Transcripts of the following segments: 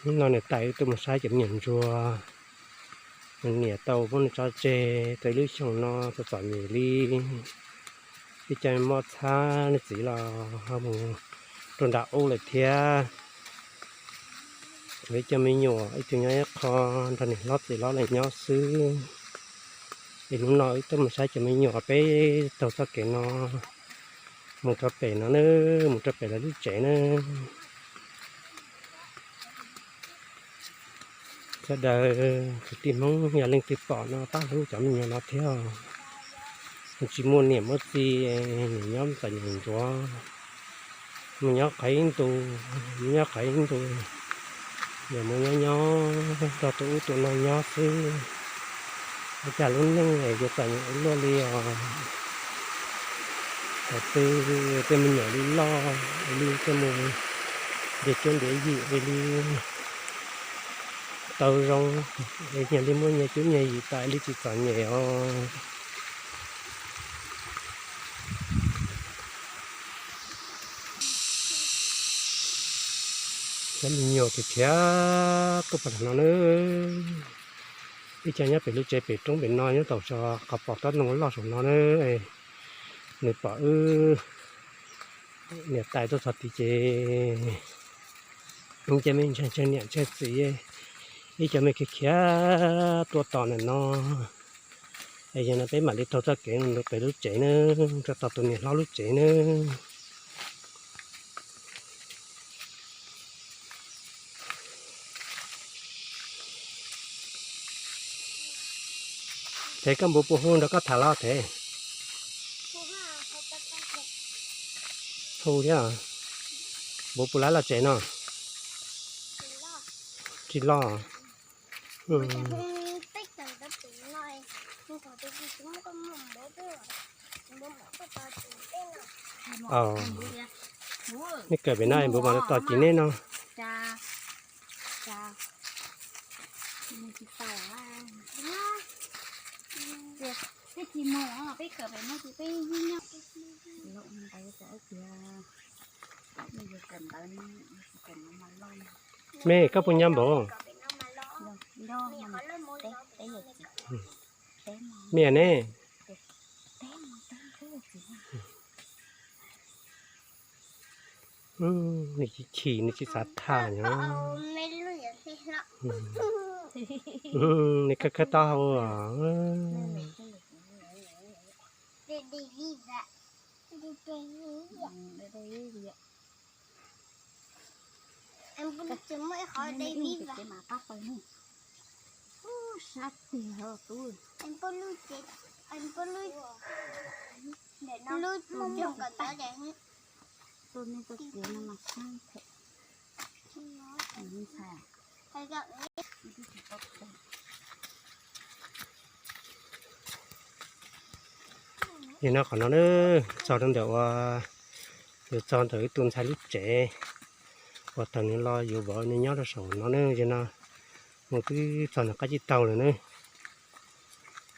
Hnub no niam tais wb tuaj mus saib cov me nyuam ntsuag, nws niam tau muab nws tso tseg tau ib lub xyoos no txom txom nyem li. Ib co mob txhab, nws txiv los ho mus rau nram ub lawm thiab. Ib co me nyuam ib tug nyob ib qho nrog niam hlob txiv hlob lawv nyob xwb. Es hnub no wb tuaj mus saib cov me nyuam peb taug txoj kev no mus rau pem no na, mus rau pem lawv lub tsev na. Sawv daws kwv tij Hmoob yog leej twg pom no pab hlub cov me nyuam no thiab. Tsis muaj niam muaj txiv, nws nyob txom nyem ntsuav, mus nyob qhov ib ntus, mus nyob qhov ib ntus, yuav mus nyob nyob nrog tus ub tus no nyob xwb. Ua cas lub neej yuav txom nyem ua luaj li os. Thaum twg tej me nyuam li loj li tej mus ntiav cuab ntiav yim li tau zoo, es nyias li muaj nyias cuab nyias yim tas li tsis txom nyem os. Cov me nyuam khiav khiav tuaj pem no na. Ib co nyob pem lub tsev pem roob pem no nyob tau qhov pom tsob ntoo loj saum no na. Nws pom wb niam tais tuaj txog tid ces ib co me ntseeg niam ntseeg txiv, ib co me khiav khiav tuaj tos ntawm no. Es yog no peb mam li taug txoj kev mus pem lub tsev na, rau tom tus niam hlob lub tsev na. Thev, koj npawg puas hu nrog koj tham los thev? Hu thiab. Npawg puas laiv los tsev no? Tsis los. Nej kawm pem no npawg mam tos cim nej no. Me, koj puas nyob npaum? Me ne? Nws tsis chim, nws tsis xav tham no. Nws khawb khawb taub hau. Yog no qhov no na, txog rau ntawm uas, yuav txog ntawm ib tug ntxhais lub tsev uas thaum nws los yuav vauv nws nyob rau saum no na, yog no mus twb txog nws qab tsib taug lawm na.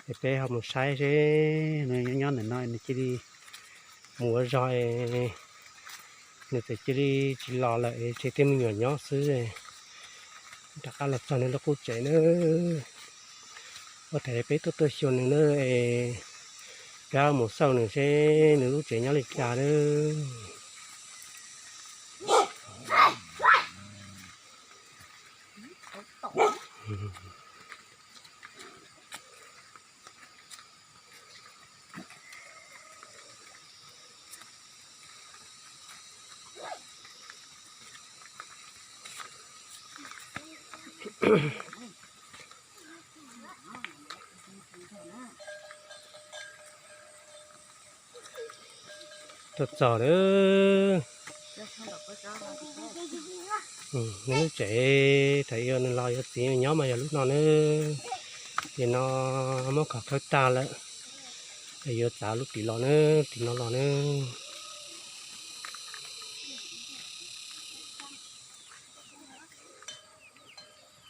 Es peb ho mus saib seb nws nyob nyob ntawm no nws cia li mus ua zog, nws txawm cia li tsis los lawm es tseg tej me nyuam nyob xwb, rov qab los txog nws lub qub tsev na. Ua thaum peb tuaj tuaj xyuas nws na, es peb mus xauj nws seb nws lub tsev nyob li cas na. Tuaj txog lawm. Nws lub tsev thaum ub nws los yuav txiv nyob mas yog lub no na. Tim no muab khov khawb tag lawm, yuav txav lub tim los na, tim no los na.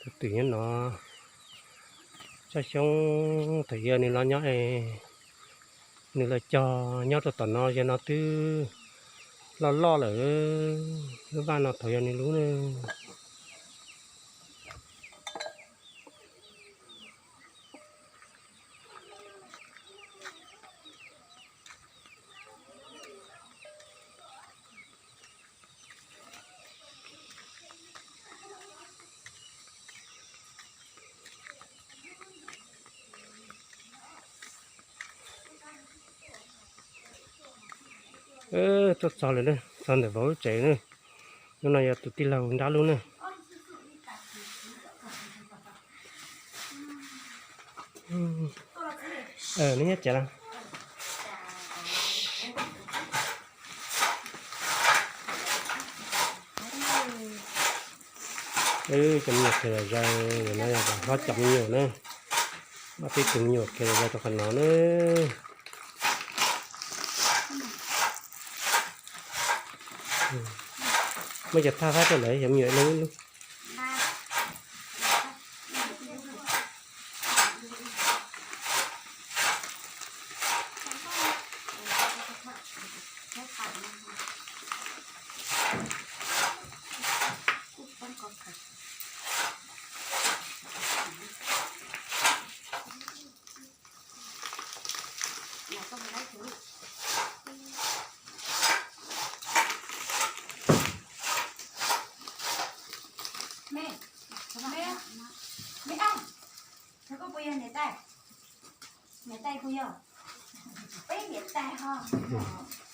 Twm nyob no, tsob xyoob thaum yog nws los nyob es nws los cog nyob rau tom no, yog no twb loj loj lawm. Lub vaj no thaum yog nws lub ne. Tuaj txog lawm na, txog ntawm vauv lub tsev na. Lub no yog tus tij laug nrab lub na. Neb nyob tsev los? Cov me nyuam khiav zom zaws, no yog hlob cov me nyuam na. Ob peb tus me nyuam khiav zom zaws rau qhov no na. Muab cov thaj fab rau lawv, cov me nyuam ib leeg ib lub. Me, me, me, koj puas yog niam tais? Niam tais kuv yog. Peb niam tais ho.